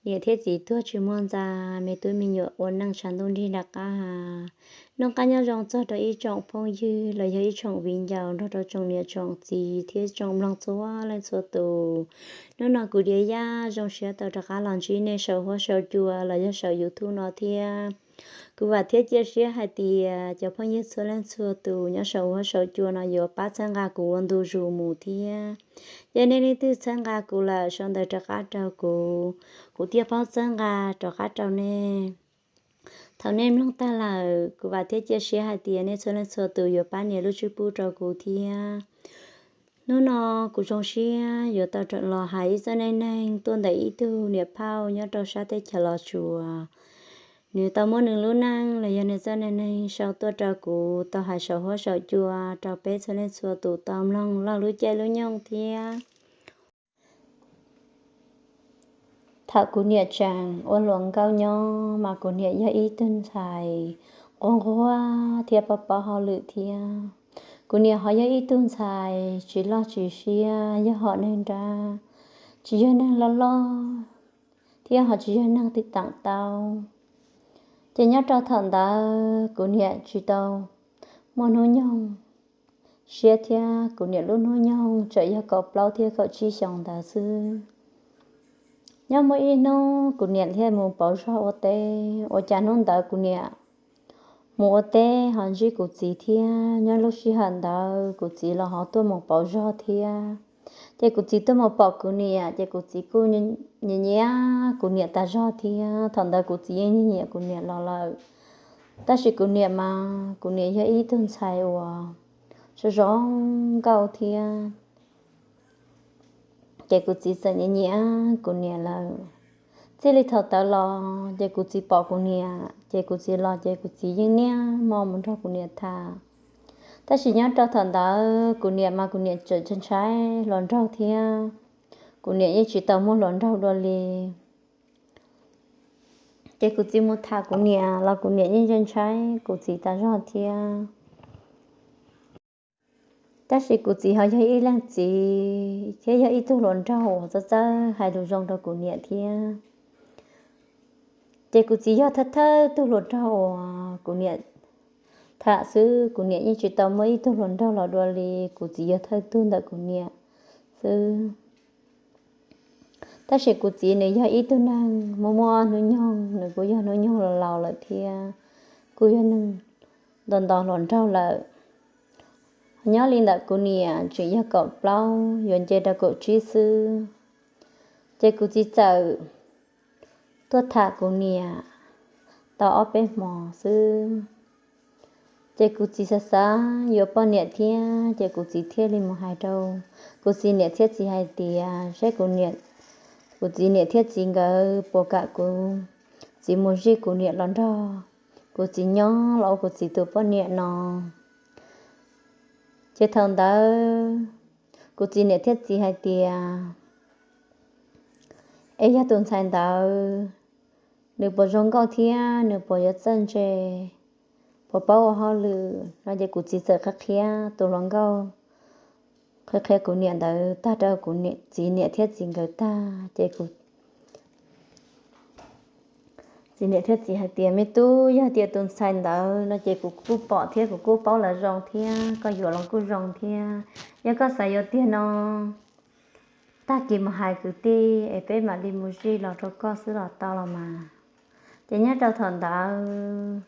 Niam thiab txiv tuag tsis muaj ntxa, me tub me nyuam ua neej tshav ntuj nrig nram qab. Noj qab nyob zoo txog rau ib tsoom phooj ywg los yog ib tsoom viv ncaus nrog rau tsoom niam tsoom txiv thiab tsoom mloog txhua leej txhua tus. Hnub no kuv Diav Yaj zoo siab tau rov qab los ntsib nej saum huab saum cua los yog saum YouTube no thiab. Kuv vam thiab cia siab hais tias cov phooj ywg txhua leej txhua tus nyob saum huab saum cua no yuav pab txhawb nqa kuv ua ntu zus mus thiab. Yog nej leej twg txhawb nqa kuv lawm, sau ntawv rov qab rau kuv, kuv thiaj paub txhawb nqa rov qab rau nej. Thaum nej mloog tag lawm, kuv vam thiab cia siab hais tias nej txhua leej txhua tus yuav pab nias lub tswb pub rau kuv thiab. Hnub no kuv zoo siab yuav tau los hais ib txoj neej neeg tuaj ntawm ib tug niam phauj nyob rau sab teb chaws Los Tsuas. Nws tau muab nws lub neej los yog nws txoj neej neeg sau tuaj rau kuv tau hais saum huab saum cua rau peb txhua leej txhua tus tau mloog lawm lub caij lub nyoog thiab. Thaum kuv niam tseem ua hluas nkauj nyob mas kuv niam yog ib tug ntxhais quaj nquag thiab paub paub hauj lwm thiab. Kuv niam ho yog ib tug ntxhais tsis loj tsis siab, yog hom neeg nrab, tsis yog neeg loj loj thiab ho tsis yog neeg tim teem tau. Ces nyob rau thaum ntawd kuv niam tsis tau muaj hnub nyoog siab thiab kuv niam lub hnub nyoog tseem yog kaum plaub thiab kaum tsib xyoos ntawd xwb. Nyob muaj ib hnub kuv niam thiaj mus pauv zog ua teb, ua cas hnub ntawd kuv niam mus ua teb ho ntsib kuv txiv thiab. Nyob lub sij hawm ntawd kuv txiv los ho tuaj mus pauv zog thiab. Ces kuv txiv tuaj mus pom kuv niam ces kuv txiv kuj nyiam nyiam kuv niam tas zog thiab. Thaum ntawd kuv txiv yeej nyiam nyiam kuv niam los lawm. Tab sis kuv niam mas kuv niam yog ib tug ntxhais uas zoo zoo nkauj thiab. Ces kuv txiv txawm nyiam nyiam kuv niam lawm. Txij li thaum ntawd los ces kuv txiv pom kuv niam ces kuv txiv los ces kuv txiv yeej niaj hmo mus nrog kuv niam tham. Tab sis nyob rau thaum ntawd kuv niam mas kuv niam tseem ntshai ntshai hluas nraug thiab. Kuv niam yeej tsis tau muaj hluas nraug dua li. Ces kuv txiv mus tham kuv niam los kuv niam yeej ntshai ntshai kuv txiv tas zog thiab. Tab sis kuv txiv ho yog ib leej txiv thiab yog ib tug hluas nraug uas txawj txawj hais lus zoo rau kuv niam thiab. Ces kuv txiv yog thawj thawj tug hluas nraug uas kuv niam tham xwb, kuv niam yeej tsis tau muaj ib tug hluas nraug los dua li, kuv txiv yog thawj tug ntawm kuv niam xwb. Tab sis kuv txiv nws yog ib tug neeg muaj muaj hnub nyoog, nws kuj yog hnub nyoog laus laus lawm thiab, kuj yog neeg nto nto hluas nraug lawm. Nyob li ntawm kuv niam tseem yog kaum plaub yuav nce rau kaum tsib xwb, ces kuv txiv txawm tuaj tham kuv niam tau ob peb hmo xwb. Ces kuv txiv xav xav yuav poj niam thiab, ces kuv txiv thiaj li mus hais rau kuv txiv niam thiab txiv hais tias seb kuv niam, kuv txiv niam thiab txiv nkawd puas kam kuv txiv mus zij kuv niam los nrog kuv txiv nyob los ua kuv txiv tus poj niam no. Ces thaum ntawd kuv txiv niam thiab txiv hais tias, es yog tus ntxhais ntawd nws puas zoo nkauj thiab nws puas yuav txawj ntse, puas paub ua hauj lwm no. Ces kuv txiv txawm qhia qhia tus hluas nkauj, qhia qhia kuv niam ntawd tag rau kuv txiv niam thiab txiv nkawd tag, ces kuv txiv niam thiab txiv hais tias, me tub, yog tias tus ntxhais ntawd no ces kuv kuj pom thiab kuv kuj paub lawv zoo thiab, koj yuav los kuj zoo thiab. Yog koj xav yuav tiag no, tag kis mus hais kwv tij es peb mam li mus zij los rau koj xwb los tau los mas. Ces nyob rau thaum ntawd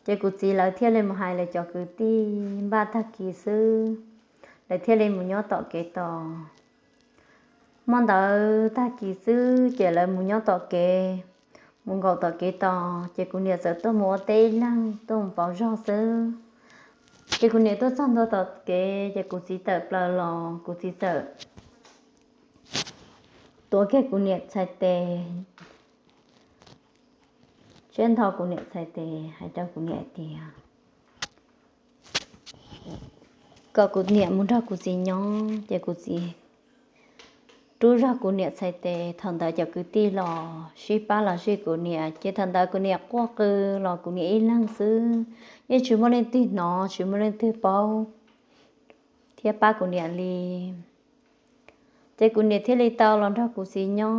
ces kuv txiv lawv thiaj li mus hais lawv cov kwv tij npaj tag kis xwb, lawv thiaj li mus nyob tom kev tos. Hmo ntawd tag kis xwb ces lawv mus nyob tom kev, mus nkaum tom kev tos, ces kuv niam txawm tuaj mus ua teb ib leeg tuaj mus pauv zog xwb. Ces kuv niam tuaj txog ntua tom kev ces kuv txiv tawm plaws los, kuv txiv txawm tuav kiag kuv niam txhais tes, tseb nto kuv niam txhais tes hais rau kuv niam hais tias kom kuv niam mus nrog kuv txiv nyob. Ces kuv txiv rub zog kuv niam txhais tes, thaum ntawd cov kwv tij los sib pab los zij kuv niam, ces thaum ntawd kuv niam quaj qw los kuv niam ib leeg xwb, yeej tsis muaj leej twg hnov tsis muaj leej twg paub thiab pab kuv niam li. Ces kuv niam thiaj li tau los nrog kuv txiv nyob,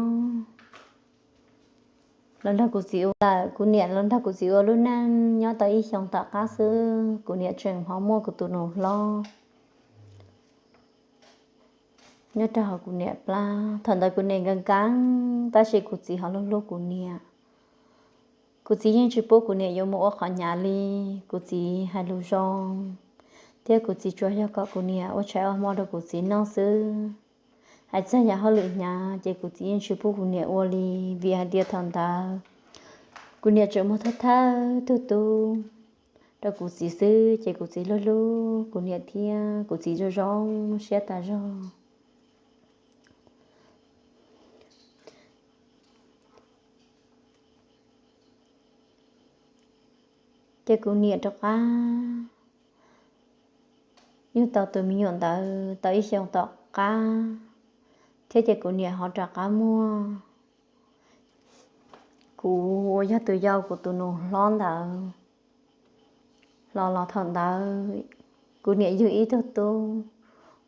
los nrog kuv txiv ua lawm. Kuv niam los nrog kuv txiv ua lub neej nyob tau ib xyoos tom qab xwb, kuv niam tseem ho muaj kuv tus nus hlob nyob rau hauv kuv niam plab. Thaum ntawd kuv niam nkees nkees, tab sis kuv txiv ho hlub hlub kuv niam. Kuv txiv yeej tsis pub kuv niam yuav mus ua qhov hnyav li. Kuv txiv hais lus zoo, thiab kuv txiv tsuas yog kom kuv niam ua tshais ua hmo rau kuv txiv noj xwb. Hais txog yam hauj lwm hnyav ces kuv txiv yeej tsis pub kuv niam ua li, vim hais tias thaum ntawd kuv niam tseem muaj thawj thawj tug tub rau kuv txiv xwb, ces kuv txiv hlub hlub kuv niam thiab kuv txiv zoo zoo siab tas zog. Ces kuv niam rov qab yug tau tus me nyuam ntawd tau ib xyoos tom qab, thiab ces kuv niam ho rov qab muaj kuv uas yog tus yau kuv tus nus hlob ntawd los. Los thaum ntawd kuv niam yug ib tug tub,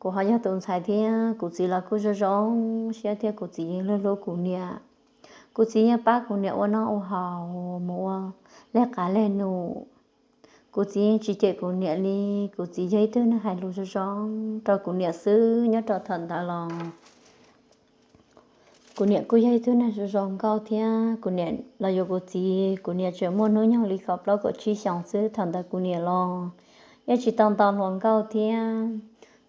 kuv ho yog tus ntxhais thiab kuv txiv los kuj zoo zoo siab thiab kuv txiv yeej hlub hlub kuv niam. Kuv txiv yeej pab kuv niam ua noj ua haus, mus ua lej qav lej num. Kuv txiv yeej tsis cem kuv niam li. Kuv txiv yog ib tug neeg hais lus zoo zoo rau kuv niam xwb nyob rau thaum ntawd los. Kuv niam kuj yog ib tug neeg zoo zoo nkauj thiab. Kuv niam los yuav kuv txiv, kuv niam tseem muaj hnub nyoog li kaum plaub kaum tsib xyoos xwb. Thaum ntawd kuv niam los yeej tsis tau nto hluas nkauj thiab.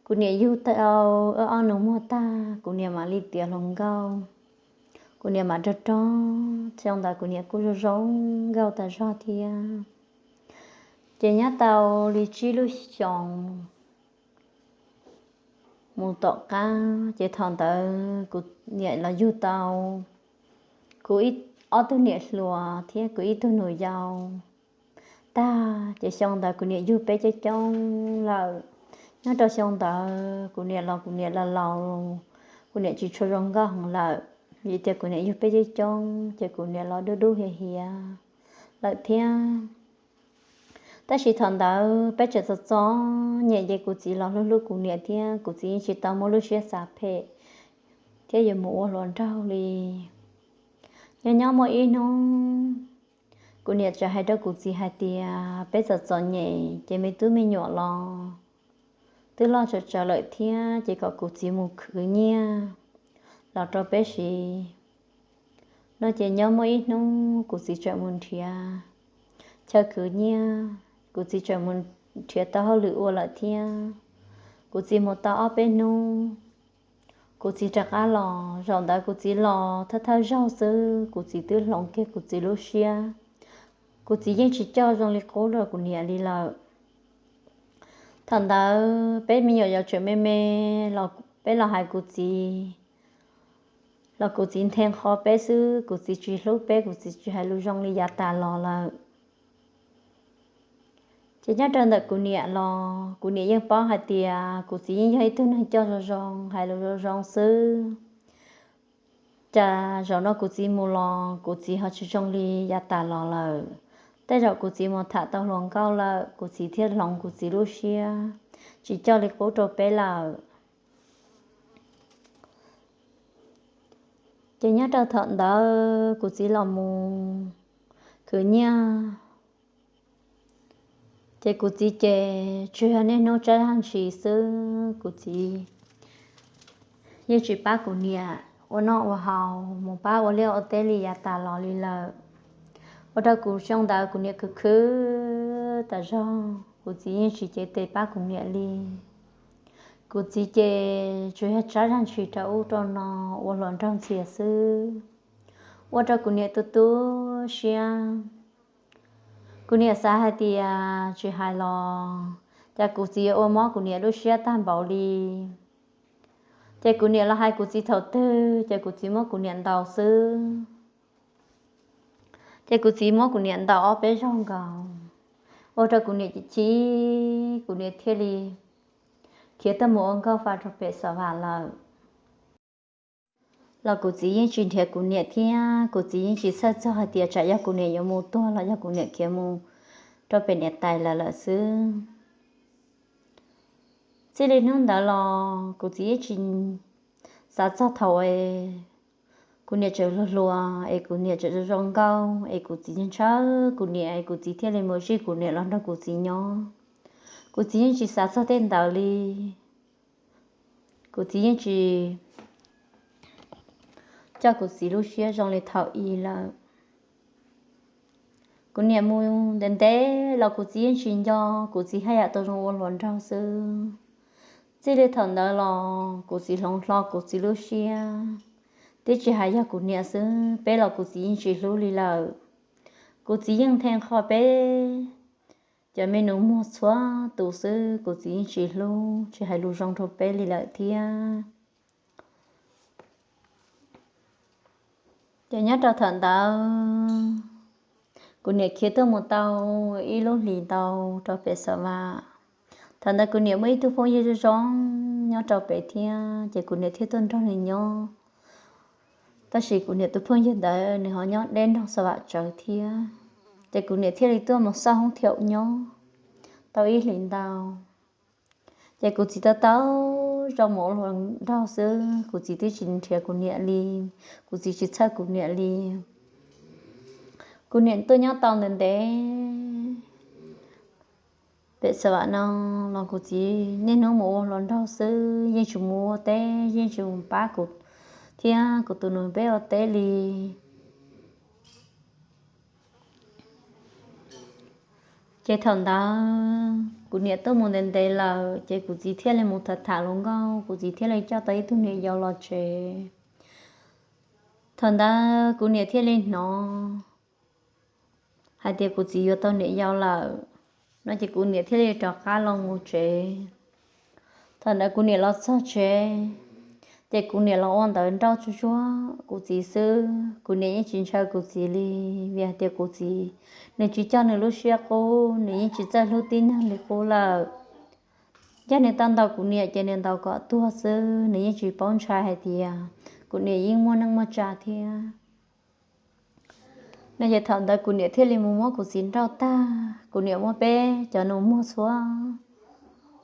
Kuv niam yug tau ob nus muag tag, kuv niam mam li tiav hluas nkauj. Kuv niam mam rog rog, xyoo ntawd kuv niam kuj zoo zoo nkauj tas zog thiab. Ces nyob tau li tsib lub xyoos mus tom qab, ces thaum ntawd kuv niam los yug tau kuv ob tug niam hluas thiab kuv ib tug nus yau tag, ces xyoo ntawd kuv niam yug peb coob coob lawm. Nyob rau xyoo ntawd kuv niam los kuv niam laus laus, kuv niam tsis tshua zoo nkauj heev lawm, vim tias kuv niam yug peb coob coob ces kuv niam los dub dub hiav hiav lawm thiab. Tab sis thaum ntawd peb tseem txom txom nyem ces kuv txiv los hlub hlub kuv niam thiab kuv txiv yeej tsis tau muaj lub siab xav phem thiab yuav mus ua hluas nraug li. Nyob nyob muaj ib hnub, kuv niam txawm hais rau kuv txiv hais tias peb txom txom nyem ces me tub me nyuam los twb loj tsawv tsawv lawm thiab, ces kom kuv txiv mus khwv nyiaj los rau peb siv no. Ces nyob muaj ib hnub kuv txiv txawm mus nrhiav chaw khwv nyiaj, kuv txiv txawm mus nrhiav tau hauj lwm ua lawm thiab. Kuv txiv mus tau ob peb hnub, kuv txiv rov qab los. Zaum ntawd kuv txiv los thawj thawj zaug xwb, kuv txiv twb hloov kiag kuv txiv lub siab. Kuv txiv yeej tsis coj zoo li qub rau kuv niam li lawm. Thaum ntawd peb me nyuam yaus tseem me me, peb los hais kuv txiv los kuv txiv nthe nqho peb xwb, kuv txiv tsis hlub peb, kuv txiv tsis hais lus zoo li yav tas los lawm. Ces nyob rau ntawm kuv niam los kuv niam yeej paub hais tias kuv txiv yeej yog ib tug neeg coj zoo zoo, hais lus zoo zoo xwb. Cas zaum no kuv txiv mus los kuv txiv ho tsis zoo li yav tas los lawm. Tej zaum kuv txiv mus tham tau hluas nkauj lawm, kuv txiv thiaj hloov kuv txiv lub siab, tsis coj li qub rau peb lawm. Ces nyob rau thaum ntawd kuv txiv los mus khwv nyiaj, ces kuv txiv ces tsuas yog niaj hnub tsab zaj ntshis xwb. Kuv txiv yeej tsis pab kuv niam ua noj ua haus, mus pab ua liaj ua teb li yav tas los li lawm. Ua rau kuv xyoo ntawd kuv niam khwv khwv tas zog, kuv txiv yeej tsis cev tes pab kuv niam li. Kuv txiv ces tsuas yog tsab zaj ntshis rau ub rau no, ua hluas nraug ntxias xwb, ua rau kuv niam tu tu siab. Kuv niam xav hais tias tsis hais los cas kuv txiv yuav ua mob kuv niam lub siab tag npaum li. Ces kuv niam los hais kuv txiv thaum twg ces kuv txiv muab kuv niam ntaus xwb. Ces kuv txiv muab kuv niam ntaus ob peb zaug nkaus, ua rau kuv niam chim chim, kuv niam thiaj li khiav tuaj mus ua nkauj fa rau pem Xav Vam lawm. Los kuv txiv yeej tsis nrhiav kuv niam thiab kuv txiv yeej tsis txhawj txog hais tias tsam yog kuv niam yuav mus tuag los yog kuv niam khiav mus rau pem niam tais lawv lawm xwb. Txij li hnub ntawd los kuv txiv yeej tsis tas txog thaum es kuv niam tseem hluas hluas es kuv niam tseem zoo zoo nkauj es kuv txiv ntshaw kuv niam es kuv txiv thiaj li mus zij kuv niam los nrog kuv txiv nyob. Kuv txiv yeej tsis xav txog tej ntawd li. Kuv txiv yeej tsis coj kuv txiv lub siab zoo li thaum ub lawm. Kuv niam mus ntev ntev los kuv txiv yeej tsis nco, kuv txiv haj yam tau zoo ua hluas nraug xwb. Txij li thaum ntawd los kuv txiv hloov hlo kuv txiv lub siab, twb tsis hais yog kuv niam xwb, peb los kuv txiv yeej tsis hlub li lawm. Kuv txiv yeej nthe nqho peb cov me nus muag txhua tus xwb, kuv txiv yeej tsis hlub tsis hais lus zoo rau peb li lawm thiab. Ces nyob rau thaum ntawd kuv niam khiav tuaj mus tau ib lub hlis ntau rau pem Xav Vam. Thaum ntawd kuv niam muaj ib tug phooj ywg zoo zoo nyob rau pem thiab, ces kuv niam thiaj tuaj nrog nws nyob. Tab sis kuv niam tus phooj ywg ntawd nws ho nyob deb nrog Xav Vam tsawv thiab, ces kuv niam thiaj li tuaj mus xauj hoob thiaum nyob tau ib hlis ntau. Ces kuv txiv tau tau zoo mus ua hluas nraug xwb, kuv txiv twb tsis nrhiav kuv niam li, kuv txiv tsis txhawj kuv niam li. Kuv niam tuaj nyob tau ntev ntev pem Xav Vam no los kuv txiv niaj hnub mus ua hluas nraug xwb, yeej tsis mus ua teb, yeej tsis mus pab kuv thiab kuv tus nus peb ua teb li. Ces thaum ntawd kuv niam tuaj mus ntev ntev lawm, ces kuv txiv thiaj li mus tham tham hluas nkauj, kuv txiv thiaj li coj tau ib tug niam yau los tsev. Thaum ntawd kuv niam thiaj li hnov hais tias kuv txiv yuav tau niam yau lawm no, ces kuv niam thiaj li rov qab los mus tsev. Thaum ntawd kuv niam los txog tsev, ces kuv niam los ua ntawv nrauj tsuag tsuag kuv txiv xwb, kuv niam yeej tsis ntshaw kuv txiv li, vim hais tias kuv txiv nws tsis coj nws lub siab qub, nws yeej tsis txawj hlub tib neeg li qub lawm. Yog nws tau ntaus kuv niam ces nws ntaus kom tuag xwb, nws yeej tsis paub ntshai hais tias kuv niam yeej muaj neej muaj tsa thiab. No ces thaum ntawd kuv niam thiaj li mus muab kuv txiv nrauj tag, kuv niam muab peb cov nus muag txhua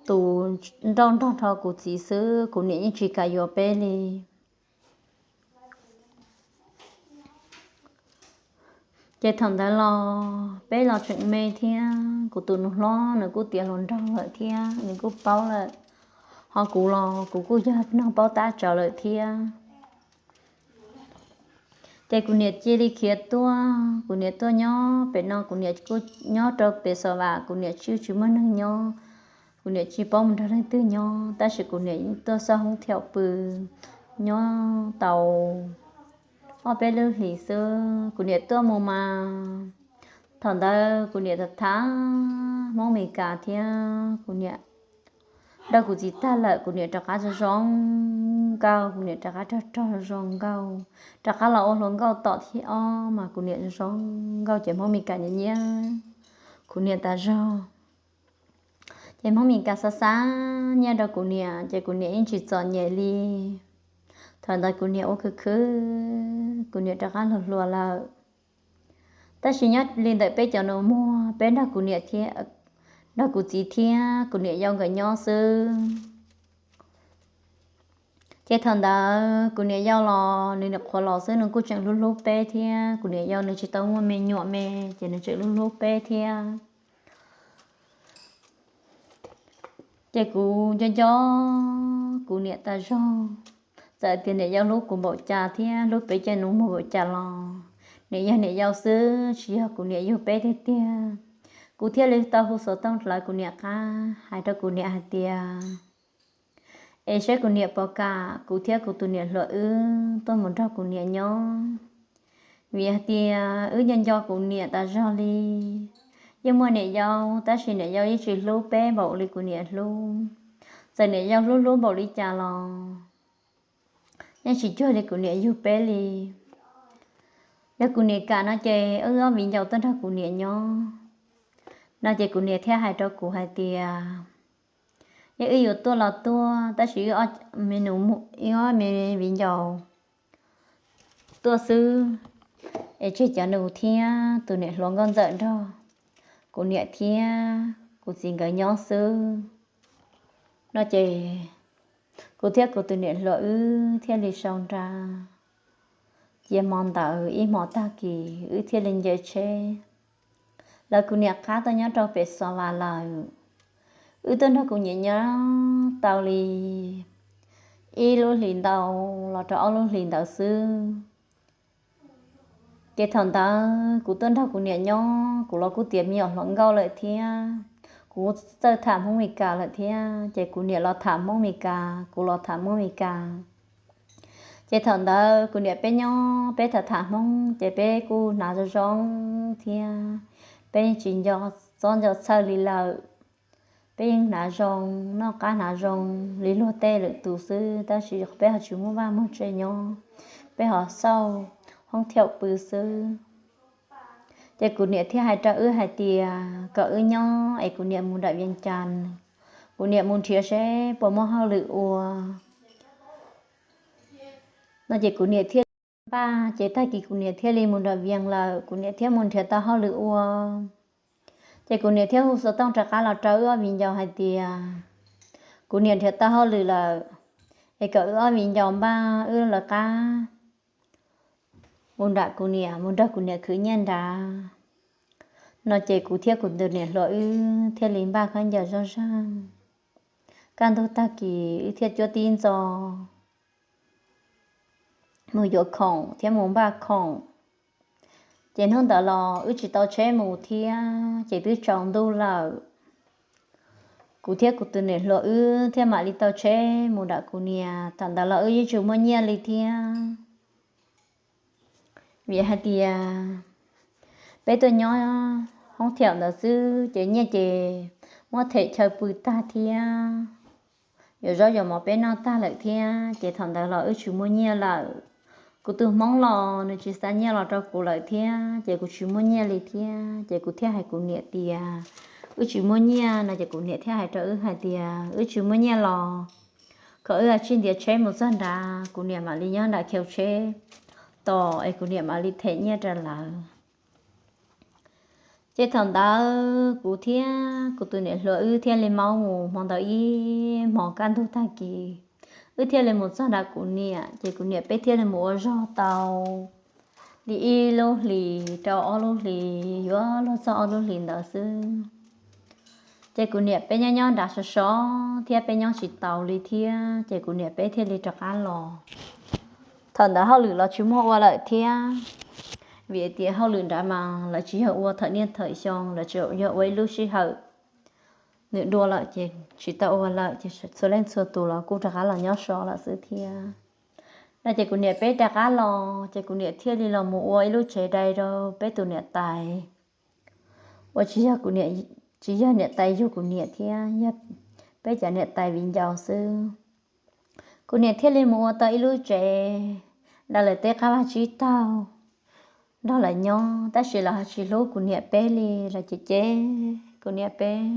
tus nrauj nrog nrho kuv txiv xwb, kuv niam yeej tsis kam yuav peb li. Ces thaum ntawd los peb los tseem me thiab, kuv tus nus hlob nws kuj tiav hluas nraug lawm thiab, nws kuj paub lawm, ho kuv los kuv kuj yog neeg paub tab tsawv lawm thiab. Ces kuv niam cia li khiav tuaj, kuv niam tuaj nyob pem no, kuv niam kuj nyob rau pem Xav Vam, kuv niam tsis tsis muaj neeg nyob, kuv niam tsis paub mus nrog leej twg nyob, tab sis kuv niam tuaj xauj hoob thiaum pw nyob tau ob peb lub hlis xwb, kuv niam tuaj mus mas thaum ntawd kuv niam tham tham Hmoob Mes Kas thiab, kuv niam nrog kuv txiv tag lawm, kuv niam rov qab zoo zoo nkauj, kuv niam rov qab rog rog zoo nkauj, rov qab los ua hluas nkauj tom thib ob mas kuv niam zoo nkauj ces Hmoob Mes Kas nyiam nyiam kuv niam tas zog. Ces Hmoob Mes Kas xav xav nyiaj rau kuv niam ces kuv niam yeej tsis txom nyem li. Thaum ntawd kuv niam ua khwv khwv, kuv niam rov qab hluas hluas lawm. Tab sis nyob li ntawm peb cov nus muag, peb nrog kuv niam thiab, nrog kuv txiv thiab kuv niam yau nkawd nyob xwb. Ces thaum ntawd kuv niam yau los nws nim qhuav los xwb, nws kuj tseem hlub hlub peb thiab, kuv niam yau nws tsis tau muaj me nyuam me, ces nws tseem hlub hlub peb thiab. Ces kuv nco nco kuv niam tas zog, txawm tias niam yau hlub kuv npaum cas thiab hlub peb cov nus muag npaum cas los nws yog niam yau xwb, tsis yog kuv niam yug peb tiag tiag. Kuv thiaj li tau hu xov tooj hlawv kuv niam qab hais rau kuv niam hais tias, es saib kuv niam puas kam kuv thiab kuv tus niam hluas wb tuaj mus nrog kuv niam nyob, vim hais tias wb nco nco kuv niam tas zog li. Yeej muaj niam yau tab sis niam yau yeej tsis hlub peb npaum li kuv niam hlub. Txawm niam yau hlub hlub npaum li cas los yeej tsis cuag li kuv niam yug peb li. Yog kuv niam kam no ces wb ob viv ncaus tuaj nrog kuv niam nyob. No ces kuv niam thiaj hais rau kuv hais tias, yog wb yuav tuaj los tuaj, tab sis wb ob me viv ncaus tuaj xwb, es tseg cov nus thiab tus niam hluas nkauj ntxawm nrog kuv niam thiab kuv txiv nkawd nyob xwb. No ces Kuv thiab kuv tus niam hluas wb thiaj li sau nra. Cia hmo ntawd ib hmo tag kis wb thiaj li nce tsheb lawv kuv niam qab tuaj nyob rau pem Xov Vas lawm. Wb tuaj nrog kuv niam nyob tau li ib lub hlis ntau los rau ob lub hlis ntawd xwb. Ces thaum ntawd kuv tuaj nrog kuv niam nyob, kuv los kuj tiav me nyuam hluas nkauj lawm thiab, kuv txawj tham Hmoob Mes Kas lawm thiab, ces kuv niam los tham Hmoob Mes Kas, kuv los tham Hmoob Mes Kas. Ces thaum ntawd kuv niam peb nyob peb tham tham Hmoob ces peb kuj hnav zoo zoo thiab, peb tsis nco txob nco txhawj li lawm. Peb yeej hnav zoo, noj qab hnav zoo li luag tej lwm tus xwb, tab sis peb ho tsis muaj vaj muaj tse nyob, peb ho xauj hoob thiaum pw xwb. Ces kuv niam thiaj hais rau wb hais tias kom wb nyob es kuv niam mus nram Vias Cas, kuv niam mus nrhiav seb puas muaj hauj lwm ua no ces kuv niam thiaj npaj, ces tag kis kuv niam thiaj li mus nram Vias lawm, kuv niam thiaj mus nrhiav tau hauj lwm ua. Ces kuv niam thiaj hu xov tooj rov qab los rau wb ob viv ncaus hais tias kuv niam nrhiav tau hauj lwm lawm, es kom wb ob viv ncaus npaj wb lawv qab mus nram kuv niam, mus nrog kuv niam khwv nyiaj nrad no ces kuv thiab kuv tus niam hluas wb thiaj li npaj khaub ncaws zoj zag. Kaj ntug tag kis wb thiaj cuab tib ntxo mus yuav khoom thiab mus npaj khoom. Ces hnub ntawd los wb tsis tau tsheb mus thiab ces twb tsaus ntuj lawm. Kuv thiab kuv tus niam hluas wb thiaj mam li tau tsheb mus nram kuv niam, thaum ntawd los wb yeej tsis muaj nyiaj li thiab. Vim hais tias peb tuaj nyob hoob thiaum ntawd xwb ces nyiaj ces muab them chaw pw tag thiab yuav zaub yuav mov peb noj tag lawm thiab, ces thaum ntawd los wb tsis muaj nyiaj lawm. Kuv tus hmoob los nws tsis xa nyiaj los rau kuv lawm thiab ces kuv tsis muaj nyiaj li thiab, ces kuv thiaj hais kuv niam tias wb tsis muaj nyiaj no ces kuv niam thiaj hais rau wb hais tias wb tsis muaj nyiaj los kom wb cia li ntiav tsheb mus txog nrad, kuv niam mam li nyob nram khiv tsheb tos es kuv niam mam li them nyiaj rau lawv. Ces thaum ntawd kuv thiab kuv tus niam hluas wb thiaj li maub mus hmo ntawd ib hmo kaj ntug tag kis, wb thiaj li mus txog nrad kuv niam, ces kuv niam peb thiaj li mus ua zog tau li ib lub hlis rau ob lub hlis, yuav luag txog ob lub hlis ntawd xwb. Ces kuv niam peb nyob nyob nrad sov sov thiab peb nyob tsis taus li thiab, ces kuv niam peb thiaj li rov qab los. Thaum ntawd hauj lwm los tsis muaj ua lawm thiab, vim tias hauj lwm nrad mas lawv tsis yog ua thawm niaj thawm xyoo, lawv tsuas yog ua ib lub sij hawm nws dua lawm ces tsis tau ua lawm, ces txhua leej txhua tus los kuj rov qab los nyob so lawm xwb thiab. No ces kuv niam peb rov qab los, ces kuv niam thiaj li los mus ua ib lub tsev dai rau peb tus niam tais, uas tsis yog kuv niam, tsis yog niam tais yug kuv niam thiab, yog peb cov niam tais viv ncaus xwb. Kuv niam thiaj li mus ua tau ib lub tsev, dai lawv tej qab vaj tsib taug nrog lawv nyob, tab sis lawv ho tsis hlub kuv niam peb li, lawv cem cem kuv niam peb.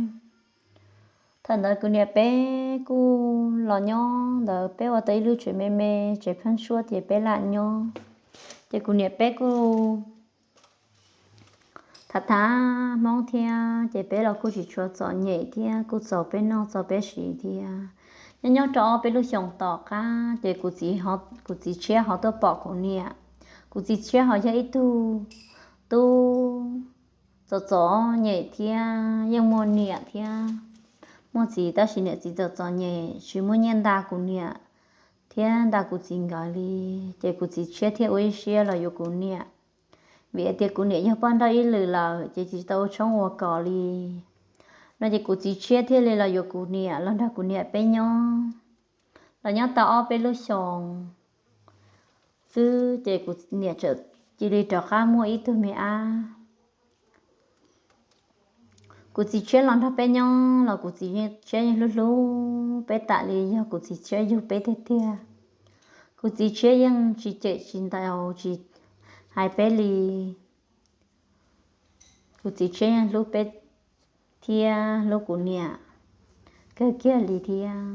Thaum ntawd kuv niam peb kuj los nyob ntawd, peb ua tau ib lub tsev me me, tsev pheeb suab ces peb lam nyob. Ces kuv niam peb kuj tham tham Hmoob thiab, ces peb los kuj tsis tshua txom nyem thiab, kuj txaus peb noj txaus peb siv thiab. Nyob nyob rau ob peb lub xyoos tom qab ces kuv txiv, kuv txiv tshiab ho tuaj pom kuv niam. Kuv txiv tshiab ho yog ib tug tub txom txom nyem thiab, yeej muaj niam thiab muaj txiv, tab sis niam txiv txom txom nyem tsis muaj nyiaj nta kuv niam thiab nta kuv txiv nkawd li. Ces kuv txiv tshiab thiaj ua ib siab los yuav kuv niam, vim tias kuv niam yog poj nrauj ib lwm lawm ces tsis tau ua tshoob ua kos li. No ces kuv txiv tshiab thiaj li los yuav kuv niam los nrog kuv niam peb nyob. Los nyob tau ob peb lub xyoos xwb ces kuv niam txawm cia li rov qab muaj ib tug me ab. Kuv txiv tshiab los nrog peb nyob los kuv txiv tshiab yeej hlub hlub peb tam li yog kuv txiv tshiab yug peb tiag tiag. Kuv txiv tshiab yeej tsis cem tsis ntaus tsis hais peb li. Kuv txiv tshiab yeej hlub peb thiab hlub kuv niam kawg kiag li thiab.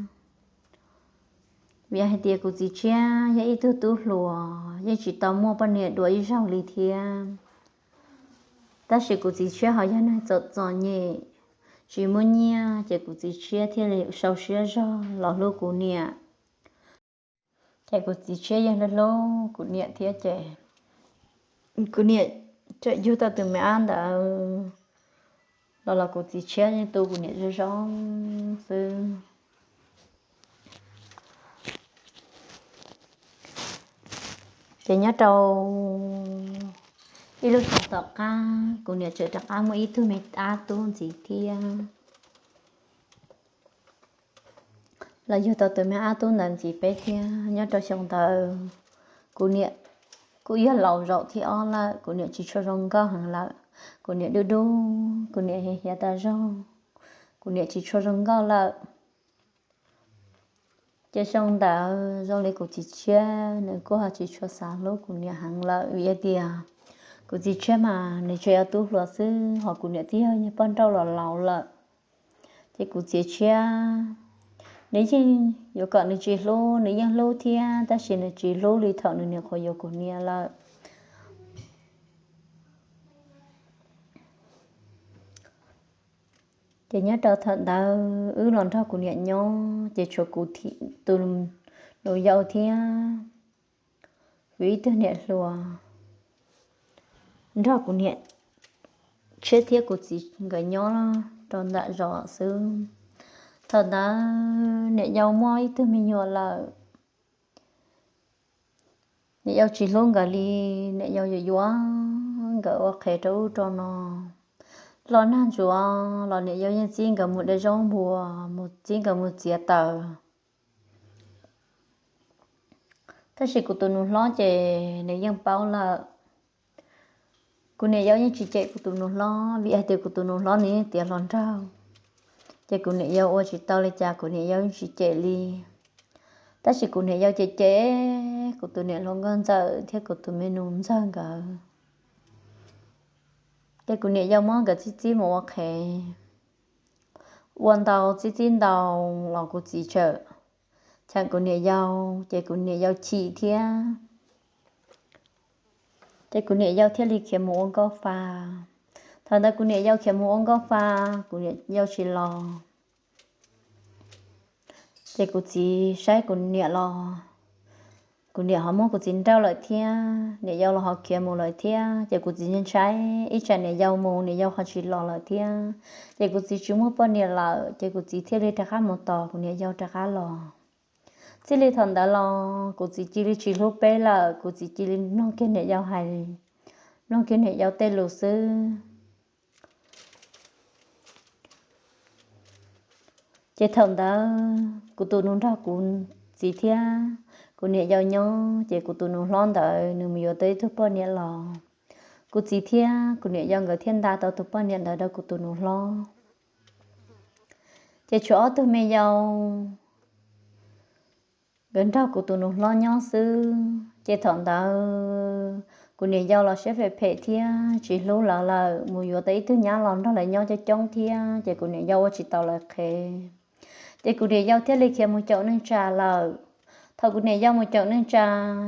Vim hais tias kuv txiv tshiab yog ib tug tub hluas yeej tsis tau muaj poj niam dua ib zaug li thiab. Tab sis kuv txiv tshiab ho yog neeg txom txom nyem, tsis muaj nyiaj, ces kuv txiv tshiab thiaj li sau siab zog los hlub kuv niam. Es kuv txiv tshiab yeej hlub hlub kuv niam thiab ces kuv niam tseem yug tau tus me ab ntawd los los kuv txiv tshiab yeej tu kuv niam zoo zoo xwb. Ces nyob rau ib lub xyoo tom qab kuv niam tseem rov qab muaj ib tug me ab tub ntxiv thiab. Los yug tau tus me ab tub ntawd ntxiv peb thiab. Nyob rau xyoo ntawd kuv niam kuj yog laus zaum thib ob lawm, kuv niam tsis tshua zoo nkauj heev lawm, kuv niam dub dub, kuv niam hiav hiav tas zog, kuv niam tsis tshua zoo nkauj lawm. Ces xyoo ntawd zoo li kuv txiv tshiab nws kuj ho tsis tshua xav hlub kuv niam heev lawm vim hais tias kuv txiv tshiab mas nws tseem yog tub hluas xwb, ho kuv niam twb yog poj nrauj los laus lawm. Ces kuv txiv tshiab nws yeej yuav kom nws tsis hlub, nws yeej hlub thiab tab sis nws tsis hlub li thaum nws niam qhuav yuav kuv niam lawm. Ces nyob rau thaum ntawd wb los nrog kuv niam nyob ces tshuav kuv tus nus yau thiab kuv ib tug niam hluas nrog kuv niam tshiab thiab kuv txiv nkawd nyob rau ntawm zos xwb. Thaum ntawd niam yau muaj ib tug me nyuam lawm, niam yau tsis hlub nkawd li, niam yau yuav yuav nkawd ua qhev rau ub rau no. Los nag ntsuav los niam yau yeej txib nkawd mus de zaub npua, mus txib nkawd mus txiav taws. Tab sis kuv tus nus hlob ces nws yeej paub lawm. Kuv niam yau yeej tsis cem kuv tus nus hlob vim hais tias kuv tus nus hlob nws yeej tiav hluas nraug, ces kuv niam yau ua tsis tau li cas kuv niam yau yeej tsis cem li. Tab sis kuv niam yau cem cem kuv tus niam hluas nkauj ntxawm thiab kuv tus me nus ntxawg nkawd. Ces kuv niam yau muab nkawd txib txib mus ua qhev, ua ntau txib txib ntau los kuv txiv tseem cheem kuv niam yau, ces kuv niam yau chim thiab. Ces kuv niam yau thiaj li khiav mus ua nkauj fa. Thaum ntawd kuv niam yau khiav mus ua nkauj fa, kuv niam yau tsis los. Ces kuv txiv saib kuv niam los, kuv niam ho muab kuv txiv nrauj lawm thiab, niam yau los ho khiav mus lawm thiab. Ces kuv txiv ntshai ntshai, ib tsam niam yau mus niam yau ho tsis los lawm thiab, ces kuv txiv tsis muaj poj niam lawm, ces kuv txiv thiaj li rov qab mus tos kuv niam yau rov qab los. Txij li thaum ntawd los kuv txiv cia li tsis hlub peb lawm, kuv txiv cia li mloog kiag niam yau hais, mloog kiag niam yau tej lus xwb. Ces thaum ntawd kuv tus nus nrog kuv txiv thiab kuv niam yau nyob, ces kuv tus nus hlob ntawd nws mus yuav tau ib tug poj niam los, kuv txiv thiab kuv niam yau nkawd thiaj nta tau tus poj niam ntawd rau kuv tus nus hlob. Ces tshuav ob tug me yau nkawd nrog kuv tus nus hlob nyob xwb. Ces thaum ntawd kuv niam yau los siab phem phem thiab tsis hlub lawv lawm, mus yuav tau ib tug nyab los nrog lawv nyob coob coob thiab, ces kuv niam yau ua tsis tau lawv qhev. Ces kuv niam yau thiaj li khiav mus caum neej tsa lawm. Thaum kuv niam yau mus caum neej tsa,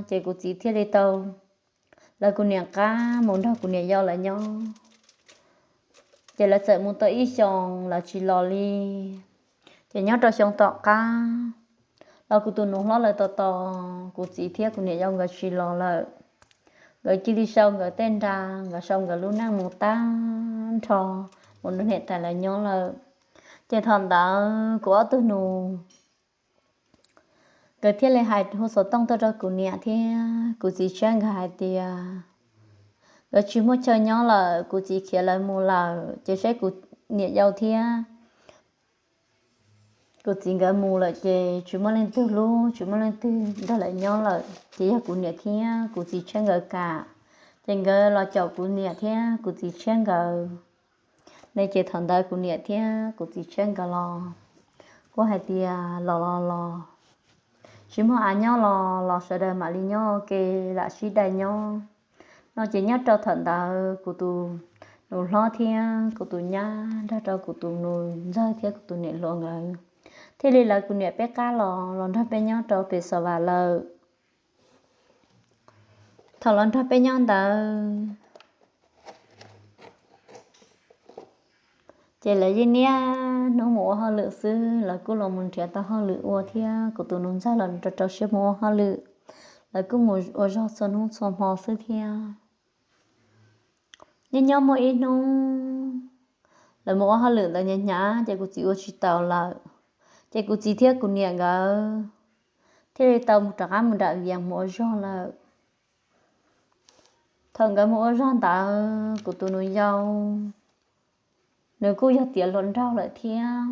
ces kuv txiv thiaj li tau lawv kuv niam qab mus nrog kuv niam yau lawv nyob. Ces lawv txawm mus tau ib xyoos lawv tsis los li. Ces nyob rau xyoo tom qab los kuv tus nus hlob lawv tos tos kuv txiv thiab kuv niam yau nkawd tsis los lawm. Nkawd cia li sau nkawd tej nra, nkawd sau nkawd lub neej mus tag nrho, mus nrog niam tais lawv nyob lawm. Ces thaum ntawd kuv ob tug nus nkawd thiaj li hais hu xov tooj tuaj rau kuv niam thiab kuv txiv tshiab nkawd hais tias nkawd tsis muaj chaw nyob lawm, kuv txiv khiav lawv mus lawm, ces saib kuv niam yau thiab kuv txiv nkawd mus lawm ces tsis muaj leej twg hlub, tsis muaj leej twg nrog lawv nyob lawm, ces yog kuv niam thiab kuv txiv tshiab nkawd kam. Ces nkawd los caum kuv niam thiab kuv txiv tshiab nkawd ne. Ces thaum ntawd kuv niam thiab kuv txiv tshiab nkawd los kuj hais tias los los los, tsis muaj av nyob los los sawv daws mam li nyob ua ke, lam sib dai nyob no. Ces nyob rau thaum ntawd kuv tus nus hlob thiab kuv tus nyab nrog rau kuv tus nus ntxawg thiab kuv tus niam hluas nkawd thiaj li lawv kuv niam peb qab los, los nrog peb nyob rau pem Xav Vas lawm. Thaum los nrog peb nyob ntawd ces lawv yeej niaj hnub mus ua hauj lwm xwb, lawv kuj los mus nrhiav tau hauj lwm ua thiab kuv tus nus ntxawg los rau rau siab mus ua hauj lwm. lawv kuj mus ua zog txhua hnub txhua hmo xwb thiab. Nyob nyob muaj ib hnub lawv mus ua hauj lwm ntawd hnyav hnyav ces kuv txiv ua tsis taus lawm, ces kuv txiv thiab kuv niam nkawd thiaj li tau mus rov qab mus nram Vias mus ua zog lawm. Thaum nkawd mus ua zog ntawd kuv tus nus yau nws kuj yog tiav hluas nraug lawm thiab.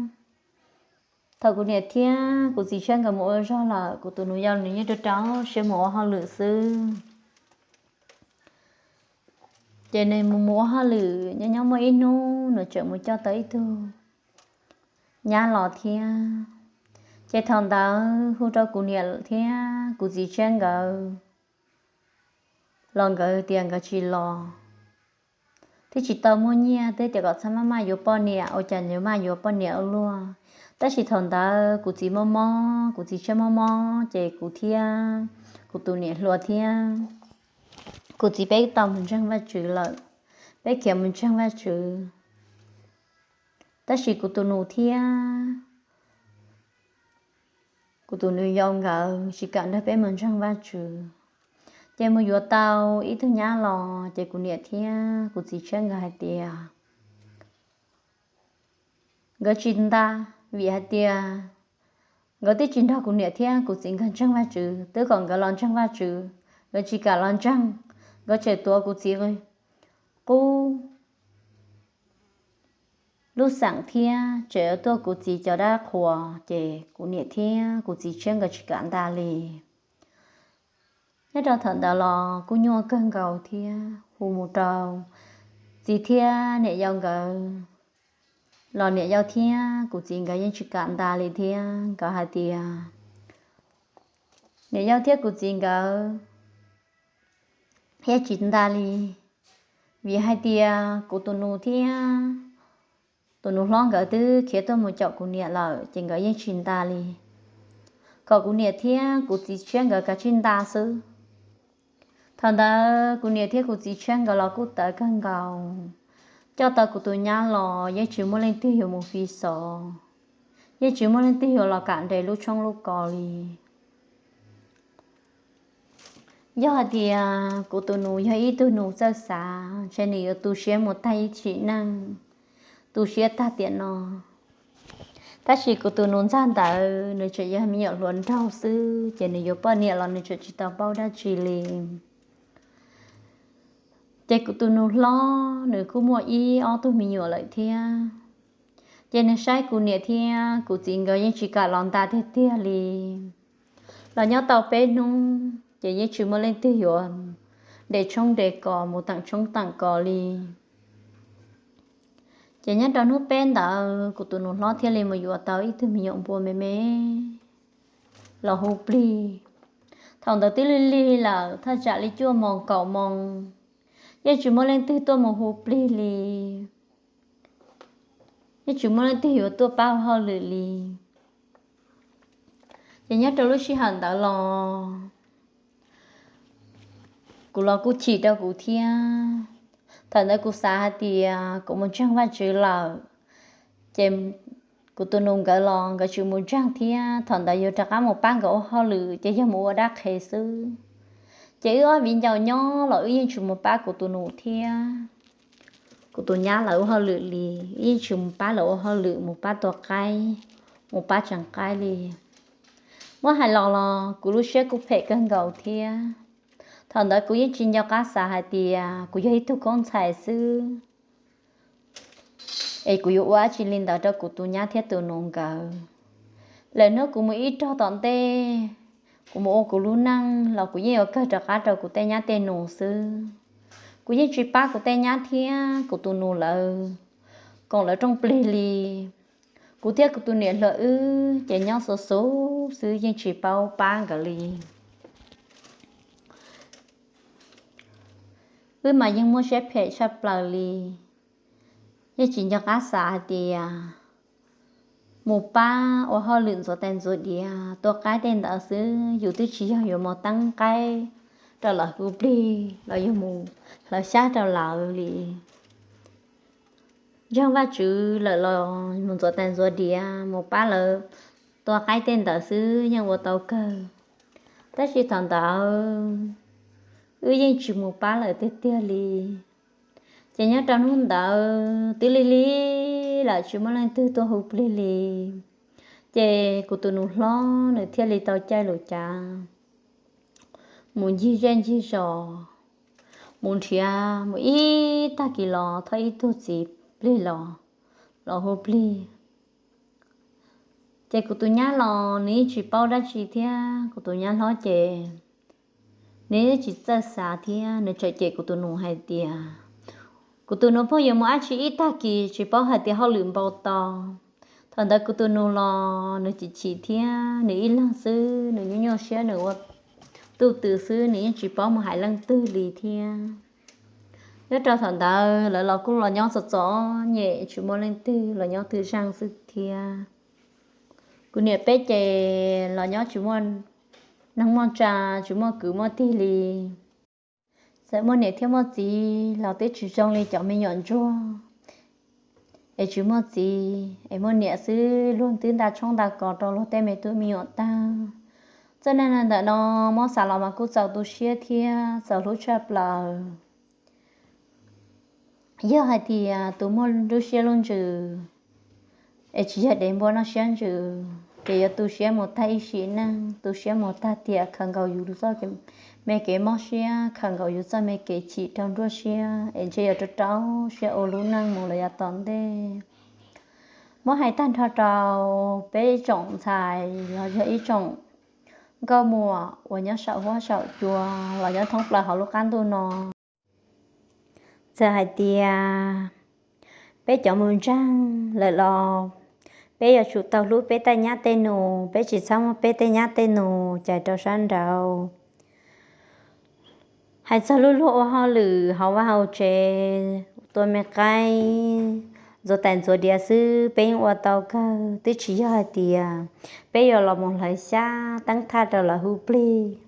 Thaum kuv niam thiab kuv txiv tshiab nkawd mus ua zog lawm, kuv tus nus yau nws yeej rau rau siab mus ua hauj lwm xwb. Ces nws mus mus ua hauj lwm nyob nyob muaj ib hnub nws tseem mus coj tau ib tug nyab los thiab. Ces thaum ntawd hu rau kuv niam thiab kuv txiv tshiab nkawd los nkawd tias nkawd tsis los, thiab tsis tau muaj nyiaj thiab tias kom txhob maj maj yuav poj niam, ua cas yuav maj yuav poj niam ua luaj. Tab sis thaum ntawd kuv txiv mob mob, kuv txiv tshiab mob mob ces kuv thiab kuv tus niam hluas thiab kuv txiv peb tau mus ntseeg Vajtswv lawm, peb khiav mus ntseeg Vajtswv. Tab sis kuv tus nus thiab kuv tus nus yau nkawd tsis kam nrog peb mus ntseeg Vajtswv. Ces mus yuav tau ib tug nyab los ces kuv niam thiab kuv txiv tshiab nkawd hais tias nkawd tsis nta, vim hais tias nkawd twb tsis nrog kuv niam thiab kuv txiv nkawd ntseeg Vajtswv, twb kom nkawd los ntseeg Vajtswv, nkawd tsis kam los ntseeg, nkawd tseem tuav kuv txiv qub lub xeem thiab tseem tuaj kuv txiv cov dab qhuas, ces kuv niam thiab kuv txiv tshiab nkawd tsis kam nta li. Nyob rau thaum ntawd los kuj nyuaj kawg nkaus thiab, hu mus rau txiv thiab niam yau nkawd los niam yau thiab kuv txiv nkawd yeej tsis kam nta li thiab. Nkawd hais tias niam yau thiab kuv txiv nkawd yeej tsis nta li, vim hais tias kuv tus nus thiab tus nus hlob nkawd twb khiav tuaj mus caum kuv niam lawm ces nkawd yeej tsis nta li, kom kuv niam thiab kuv txiv tshiab nkawd kav tsij nta xwb. Thaum ntawd kuv niam thiab kuv txiv tshiab nkawd los kuj tawv kawg nkaus, coj tau kuv tus nyab los yeej tsis muaj leej twg yuav mus fi xov, yeej tsis muaj leej twg yuav los kam nres lub tshoob lub kos li. Yog hais tias kuv tus nus yog ib tug nus txawj xav, ntshe nws yuav tu siab mus tag ib sim neej, tu siab tag tiam no. Tab sis kuv tus nus ntxag ntawd nws tseem yog me nyuam hluas nraug xwb, ces nws yuav poj niam los nws tseem tsis tau paub dab tsi li. Ces kuv tus nus hlob nws kuj muaj ib ob tug me nyuam lawm thiab, ces nws saib kuv niam thiab kuv txiv nkawd yeej tsis kam los nta tiag tiag li. Los nyob tau peb hnub ces yeej tsis muaj leej twg yuav nres tshoob nres kos mus teem tshoob teem kos li. Ces nyob rau hnub peb ntawd kuv tus nus hlob thiaj li mus yuav tau ib tug me nyuam npua me me los hu plig. Thaum ntawd twb lig lig lawm, thaj tsam li cuaj moos kaum moos, yeej tsis muaj leej twg tuaj mus hu plig li, yeej tsis muaj leej twg yuav tuaj pab ua hauj lwm li. Ces nyob rau lub sij hawm ntawd los kuv los kuj chim rau kuv thiab. Thaum ntawd kuv xav hais tias kuv mus ntseeg Vajtswv lawm, ces kuv tus nus nkawd los nkawd tsis mus ntseeg thiab, thaum ntawd yuav rov qab mus pab nkawd ua hauj lwm ces yog mus ua dab qhev xwb. Ces wb ob viv ncaus nyob los wb yeej tsis mus pab kuv tus nus thiab kuv tus nyab lawv ua hauj lwm li, yeej tsis mus pab lawv ua hauj lwm, mus pab tua qaib, mus pab tseev qaib li. Muab hais los los kuv lub siab kuj phem kawg nkaus thiab. Thaum ntawd kuv yeej tsis nco qab xav hais tias kuv yog ib tug koob ntxhais xwb, es kuv yuav ua dab tsi li ntawd rau kuv tus nyab thiab tus nus nkawd. Lawm hnub kuv mus ib rog tom ntej, kuv mus ua kuv lub neej los kuv yeej yuav kawg rov qab rau kuv tej nyab tej nus xwb. Kuv yeej tsis pab kuv tej nyab thiab kuv tus nus lawv koom lawv rooj plig li. Kuv thiab kuv tus niam hluas wb ces nyob xuv xuv xwb yeej tsis paub pab nkawd li. Wb mas yeej muaj siab phem tshaj plaws li, yeej tsis nco qab xav hais tias mus pab ua hauj lwm ntxuav tais ntxuav diav tua qaib tej ntawd xwb, yus twb tsis yog yuav mus teeb qaib rau lawv hu plig los yog mus hlawv xyab rau lawv li. Ntseeg Vajtswv lawm los mus ntxuav tais ntxuav diav mus pab lawv tua qaib tej ntawd xwb yeej ua tau kawg. Tab sis thaum ntawd wb yeej tsis mus pab lawm tiag tiag li. Ces nyob rau hnub ntawd twb lig lig lawm tsis muaj leej twg tuaj hu plig li. Ces kuv tus nus hlob nws thiaj li tau caij lus cav mus ncig zej ncig zos, mus nrhiav mus ib tag kis los thov ib tug txiv plig los, los hu plig. Ces kuv tus nyab los nws yeej tsis paub dab tsi thiab, kuv tus nyab hlob ces nws yeej tsis txawj xav thiab, nws tseem cem kuv tus nus hais tias kuv tus nus pheej yuav mus dab tsi ib tag kis tsis paub hais tias hauj lwm npau taws. Thaum ntawd kuv tus nus los nws chim chim thiab, nws ib leeg xwb nws nyuaj nyuaj siab, nws ua tuj twm xwb nws yeej tsis paub mus hais leej twg li thiab. Nyob rau thaum ntawd lawv los kuj los nyob txom txom nyem tsis muaj leej twg, los nyob twj zeej xwb thiab. Kuv niam peb ces los nyob tsis muaj neeg muaj tsa, tsis muaj kwv muaj tij li. Txawm muaj niam thiab muaj txiv los twb tsis zoo li cov me nyuam ntsuag es tsis muaj txiv es muaj niam xwb, luag twb nta tshoob nta kos rau luag tej me tub me nyuam tag. Txoj neej neeg ntawm no muab xav los mas kuj txaus tu siab thiab txaus hlub tshaj plaws. Yog hais tias tus muaj lub siab lub ntsws es tsis yog dev npua noj siab ntsws, ces yuav tu siab mus tag ib sim neej, tu siab mus tag tiam, khaws nkaus yus txoj me kev mob siab, khaws nkaus yus txoj me kev chim rau nruab siab, es ntshe yuav rau rau siab ua lub neej mus los yav tom ntej. Muab hais tag nrho rau peb ib tsoom ntxhais los yog ib tsoom nkauj muam uas nyob saum huab saum cua los nyob thoob plaws hauv lub qab ntuj no, txawm hais tias peb cov mus ntseeg lawm los peb yuav tsum tau hlub peb tej nyab tej nus, peb tsis txhob muab peb tej nyab tej nus cais rau sab nraud. Hais txog lub luag ua hauj lwm hauv vaj hauv tsev, tua me qaib, ntxuav tais ntxuav diav xwb peb yeej ua tau kawg, twb tsis yog hais tias peb yuav los mus hlawv xyab teeb thaj rau lawv hu plig.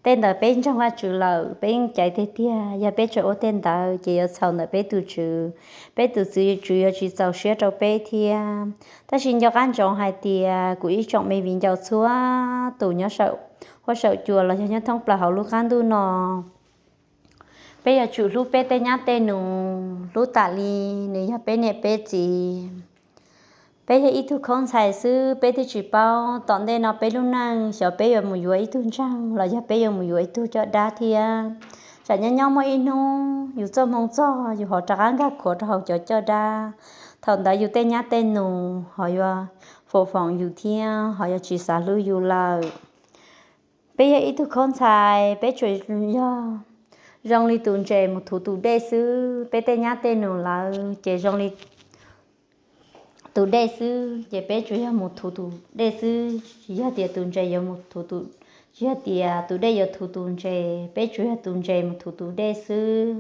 Tej ntawd peb ntseeg Vajtswv lawm peb yeej caiv tiag tiag, yog peb tseem ua tej ntawd ces yuav txhaum ntawm peb tus Tswv, peb tus Tswv yuav tsis txaus siab rau peb thiab. Tab sis nco qab ntsoov hais tias kuv ib tsoom me viv ncaus txhua tus nyob saum huab saum cua los yog nyob thoob plaws hauv lub qab ntuj no, peb yuav tsum hlub peb tej nyab tej nus hlub tam li nws yog peb niam peb txiv. Peb yog ib tug khaub ntxhais xwb, peb twb tsis paub tom ntej no peb lub neej xyov peb yuav mus yuav ib tug ntseeg los yog peb yuav mus yuav ib tug coj dab thiab. Tsam nyob nyob muaj ib hnub yus txoj hmoo txog yus ho rov qab nkag khuav rau hauv cov coj dab, thaum ntawd yus tej nyab tej nus ho yuav foom foom yus thiab ho yuav tsis xav hlub yus lawm. Peb yog ib tug khaub ntxhais, peb tsuas yog zoo li tus ntses mus thuv tus dej xwb, peb tej nyab tej nus lawv ces zoo li tus dej xwb, ces peb tsuas yog mus thuv tus dej xwb, tsis yog tias tus ntses yuav mus thuv tus, tsis yog tias tus dej yuav thuv tus ntses, peb tsuas yog tus ntses mus thuv tus dej xwb.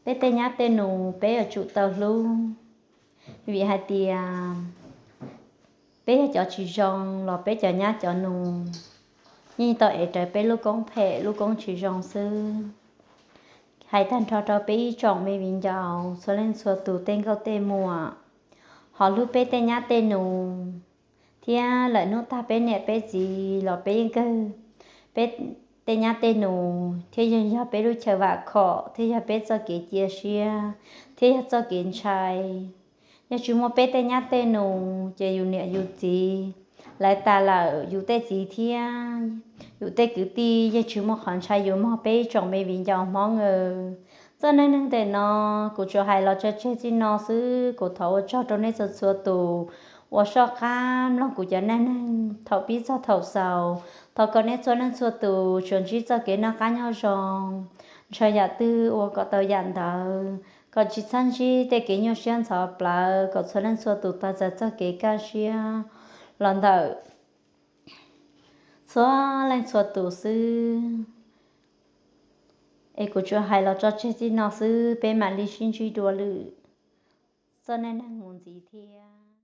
Peb tej nyab tej nus peb yuav tsum tau hlub, vim hais tias peb yog cov tsis zoo los peb cov nyab cov nus yeej tau ev rawv peb lub koob phem lub koob tsis zoo xwb. Hais tag nrho rau peb ib tsoom me viv ncaus txhua leej txhua tus tej nkauj tej muam, ho hlub peb tej nyab tej nus, thiab lawm hnub tag peb niam peb txiv los peb yeej kawg peb tej nyab tej nus thiab yog, yog peb lub chaw vam khom thiab yog peb txoj kev cia siab thiab yog txoj kev ntshai. Yog tsis muaj peb tej nyab tej nus ces yus niam yus txiv lawv tas lawm, yus tej txiv thiab yus tej kwv tij yeej tsis muaj qhov ntshai yus mog peb ib tsoom me viv ncaus Hmoob aw. Txoj neej neeg ntawm no kuv tsuas hais los tso tseg txij no xwb, kuv thov ua tsaug rau nej txhua txhua tus uas soj qab mloog kuv cov neej neeg thaum pib txog thaum xaus. Thov kom nej txhua leej txhua tus tsuas ntsib txoj kev noj qab nyob zoo, ntshaw yam twg ua kom tau yam ntawd, kom tsis txhob ntsib tej kev nyuaj siab ntxhov plawv, kom txhua leej txhua tus tau txais txoj kev kaj siab los ntawm txhua leej txhua tus xwb. Es kuv tsuas hais los tso tseg txij no xwb, peb mam li sib ntsib dua lwm txoj neej neeg mus ntxiv thiab.